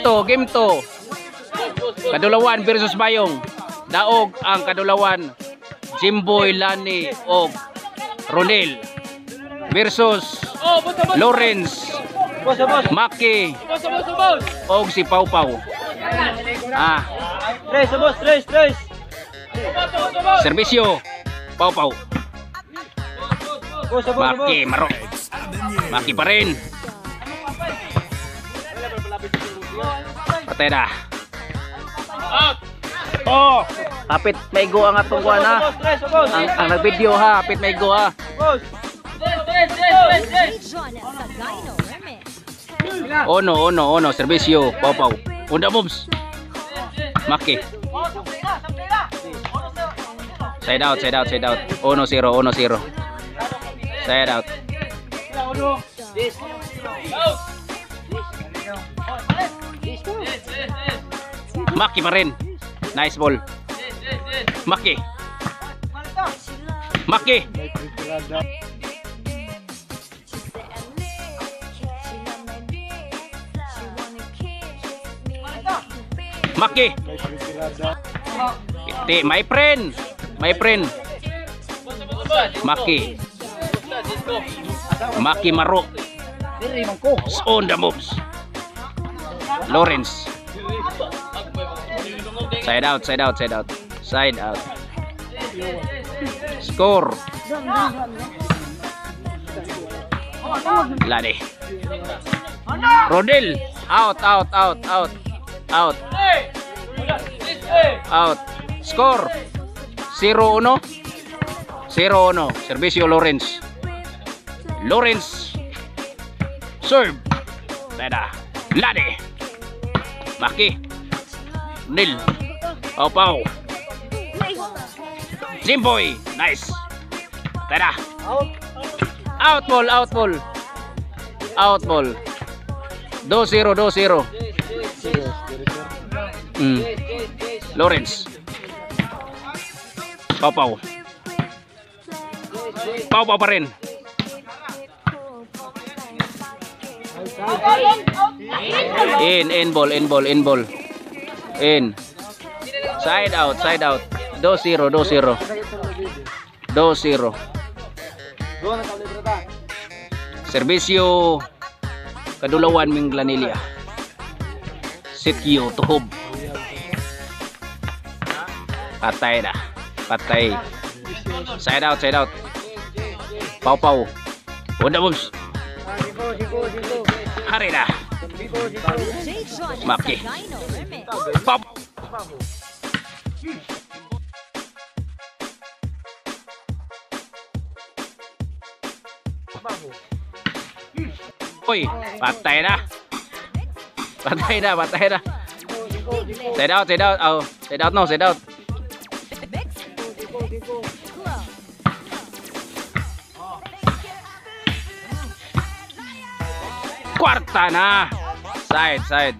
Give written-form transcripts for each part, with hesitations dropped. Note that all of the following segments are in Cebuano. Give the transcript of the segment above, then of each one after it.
Game 2, game 2. Kadulawan versus Bayong. Daog ang Kadulawan. Jimboy, Lani og Ronel versus Lawrence, Maki og si Pau Pau. Ah, Tres, boss, tres, tres. Serbisyo Pau Pau. Boss, boss, boss. Maki maro. Maki pa rin. Patay na. Oh, hapit may go ang atong kuan ha. Boss, tres, boss. Ang nag-video ha, hapit may go ha. Boss. DJ Jonah Sagaino Remix. Ono, ono, ono, serbisyo, Pau Pau. Unda moves. Maki. Side out, side out, side out. Ono zero, ono zero. Side out. Maki pa rin. Nice ball. Maki. Maki. Maki. Iti, my friend. My friend. Maki. Maki Maro. On the moves. Lawrence. Side out, side out, side out. Side out. Score. Lani. Rodel. Out, out, out, out. Out. Out. Score. 0-1. 0-1. Servisyo Lawrence. Lawrence. Serve. Teda. Lani. Maki. Nil. Pau Pau. Jimboy. Nice. Teda. Out ball, out ball. Out ball. 2-0, 2-0. Lawrence. Pau Pau. Pau Pau pa rin. In ball, in ball, in ball. In. Side out, side out. 2-0, 2-0. 2-0. Serbisyo Kadulawan Minglanilla. Sitio Tuhob. Patay na. Patay. Side out, side out. Pau Pau. Onda moves. Hari na. DJ Jonah Maki. Sagaino Remix. Pau. Uy, patay na. Patay na, patay na. Side out, side out. Oh, side out no, side out. Mix. Club. Kwarta na. Side, side.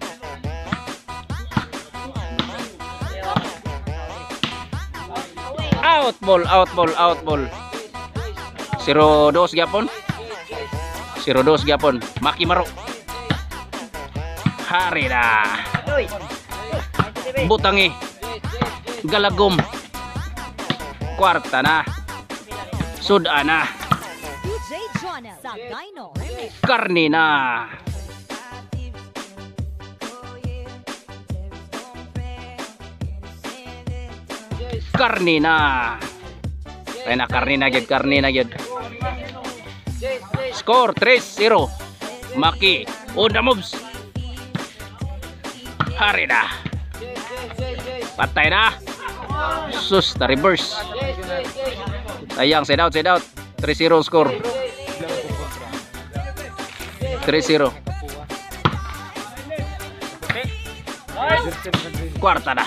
Out ball, out ball, out ball. 0-2 gyapon. 0-2 gyapon. Maki Maro. Hari na. Butangi. Galagom. Kwarta na. Suda na. DJ Jonah Sagaino Remix. Karni na. Karni na. Ay na, karni na gyud, karni na gyud. Score 3-0. Maki on the moves. Hari na. Patay na. Sus, na reverse. Sayang, side out, side out. 3-0 score. 3-0. Kwarta na.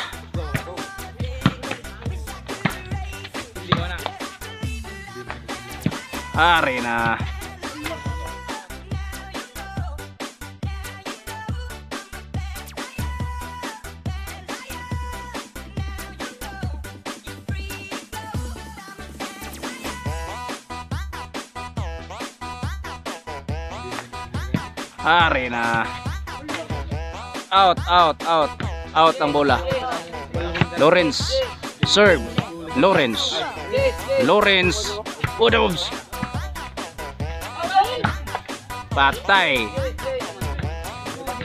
Hari na. Hari na. out, out, out. Out ang bola. Lawrence. Serve. Lawrence. Lawrence. Udobs. Patay.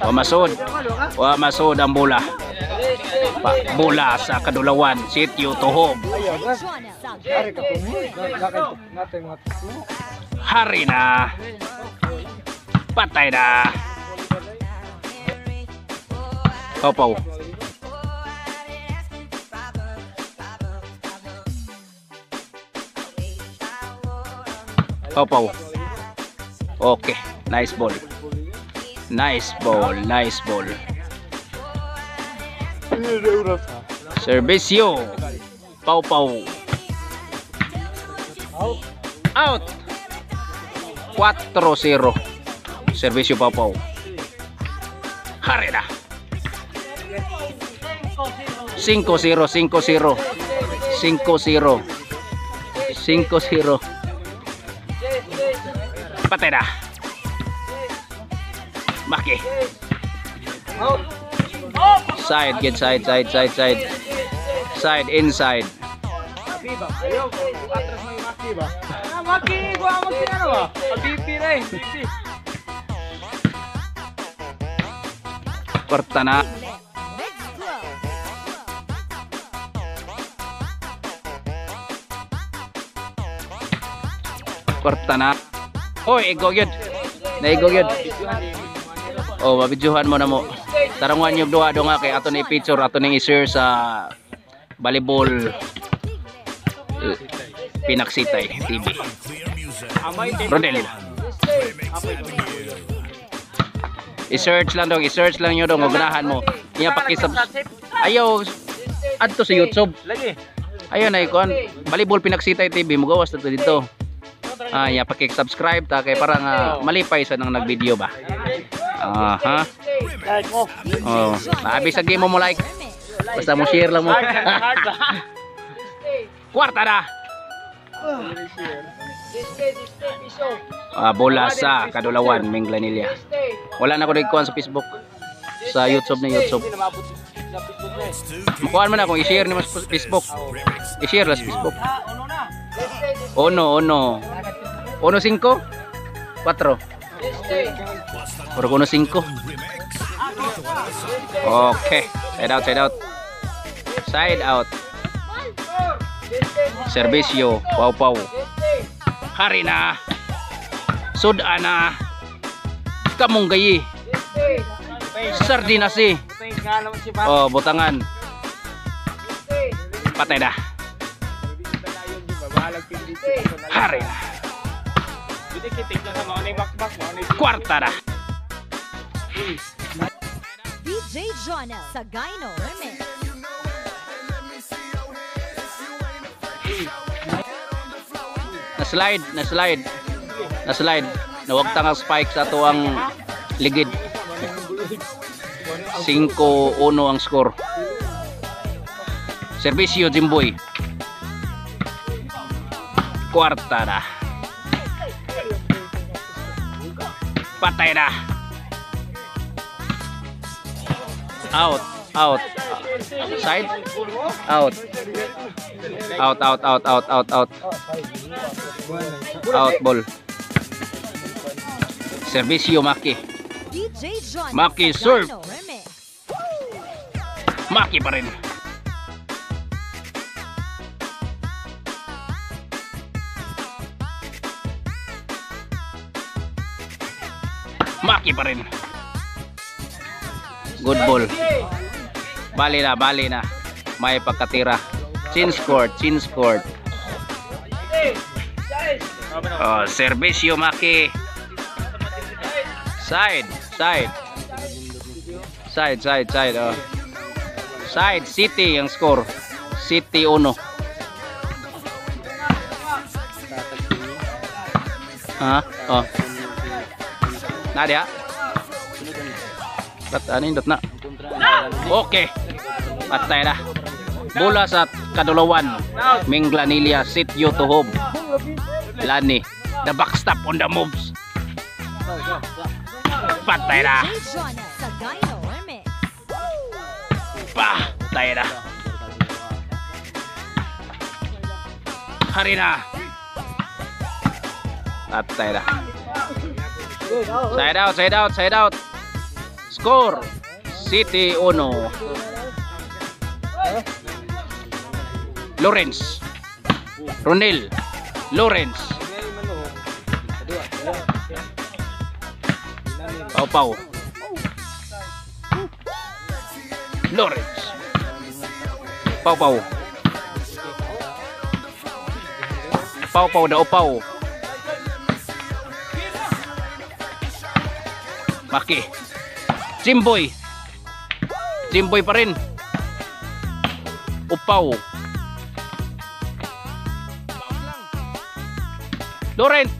Wamasod. Wamasod ang bola. Bola sa Kadulawan. Sitio Tohob. Hari na. Patay na. Opo. Opo. Okay, nice ball. Nice ball, nice ball. Servisyo. Pau pau. Out. 4-0. Servisyo pau pau. Hari na. 5-0, 5-0. 5-0. 5-0. Patay na. Maki. Side, get side, side, side, side. Side, inside. Maki, gua maki ano ba? BP na eh, BP. Kwarta na. Kwarta na. Oy, igo gyud. Naigo gyud. Oh, mabidyohan mo na mo. Taranguan yung duha do nga kay ato ni picture, ato ning i-share sa volleyball Pinagsitay TV. Rodel. I-search lang dong, i-search lang nyo dong, ganahan mo. Iya pakisub. Ayaw adto sa YouTube. Lagi. Ayun ay kuan, Volleyball Pinagsitay TV mugawas na to dito. Ah, iya paki-subscribe ta kay para nga malipay sa nang nag-video ba. Aha. Like mo. Oh, abi sa game mo like. Basta mo share lang mo. Kwarta na. Ah, bola sa Kadulawan, Minglanilla. Wala na ko nagkuhan sa Facebook. Sa YouTube na YouTube. Makuhaan mo na kung i-share ni mo sa Facebook. I-share lang sa Facebook. Uno, uno. Uno, cinco? Cuatro. Puro uno, cinco. Okay. Side out, side out. Side out. Servisyo. Pau pau. Hari na. Suda na. Kamunggayi. Sardinasi. Oh, butangan. Patay na. Hari na. Kwarta na. DJ Jonel Sagaino Remix. Na-slide, na-slide. Na-slide. Nawagtang ang spike sa ato ang ligid. 5-1 ang score. Servisyo Jimboy. Kwarta na. Patay na. Out, out. Side. Out. Out, out, out, out, out, out. Out ball. Servisyo Maki. Maki serve. Maki pa rin. Maki pa rin. Good ball. Bali na, bali na. May pagkatira. Change court, change court. Oh, servisyo Maki. Side, side. Side, side, side. Oh. Side, City ang score. City 1. Ha? Oh. Nadia. Rat ano yung dot na? Okay. Patay na. Bola sa Kadulawan. Minglanilla, Sitio Tohob. Lani. The backstop on the moves. Patay na. DJ Jonel Sagaino Remix. Pa! Tayo na. Hari na. At tayo na. Side out, side out, side out. Score. City 1. Lawrence. Ronel. Lawrence. Pau Pau. Lawrence. Pau Pau. Pau Pau da upaw. Maki. Jimboy. Jimboy pa rin. Upaw. Lawrence.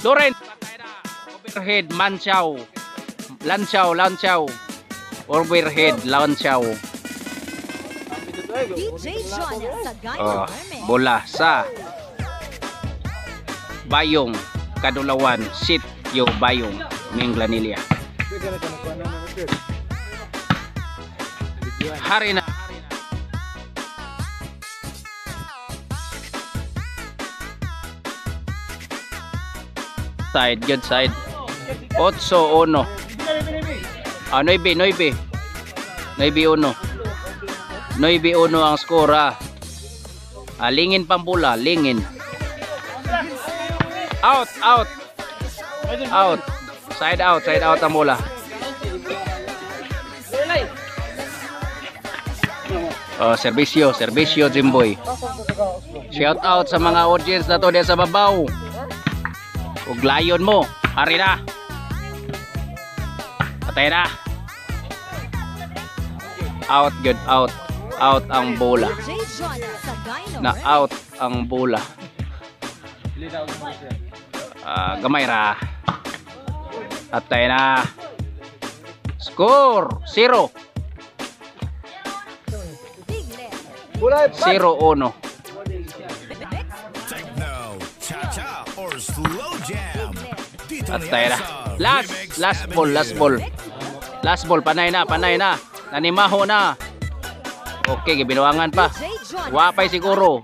Lawrence. Overhead, Manchow. Lanchow, Lanchow. Overhead, Lanchow. DJ Jonel Sagayno Oh, Remix. Bola sa Bayong Kadulawan, Sitio Bayong, Minglanilla. Hari na. Side, good side. 8-1. Ah, 9, 9. 9-1. 9-1 ang score, ah. Ah, lingin pambula, lingin. Out, out. Out. Side out ang bola. Oh, serbisyo, serbisyo Jimboy. Shout out sa mga audience na to diyan sa babaw. Ug layon mo. Ari na. Patay na. Out, good out. Out ang bola. DJ Jonel Sagayno Na Remix. out ang bola. Ah, gamay ra. Patay na. Score 0. 0-1. Techno, cha-cha, or slow jam. Dito At na tayo yan na. sa Last, Remix last ball, last Avenue. ball. Last ball, panay na, panay na. Nanimaho na. Okay, gibinuangan pa. DJ Jonel Wapay siguro.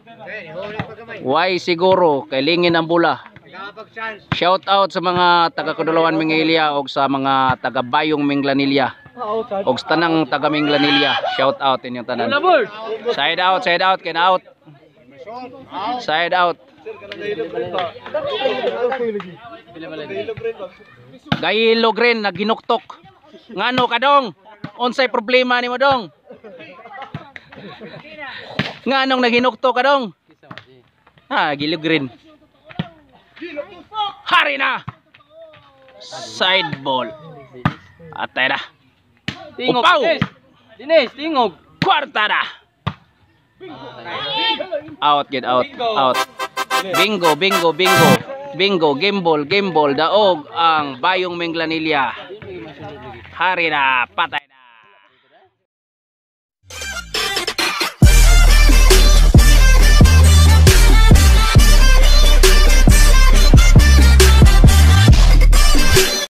Why siguro, kailingin ang bula. Shout out sa mga taga Kadulawan Minglanilla og sa mga taga Bayong Minglanilla. Og sa tanang taga Minglanilla, shout out inyong tanan. Side out, can out. Side out. Gayilo Green naghinuktok. Ngano ka dong? Unsay problema nimo dong? Nganong naghinuktok ka dong? Ha, Gilo Green. Hari na. Side ball. Atay na. Tingog. Upaw. Dines, tingog. Kwarta na. Out, get out, out. Bingo, bingo, bingo. Bingo, gimbal, gimbal. Daog ang Bayong Minglanilla. Hari na, patay.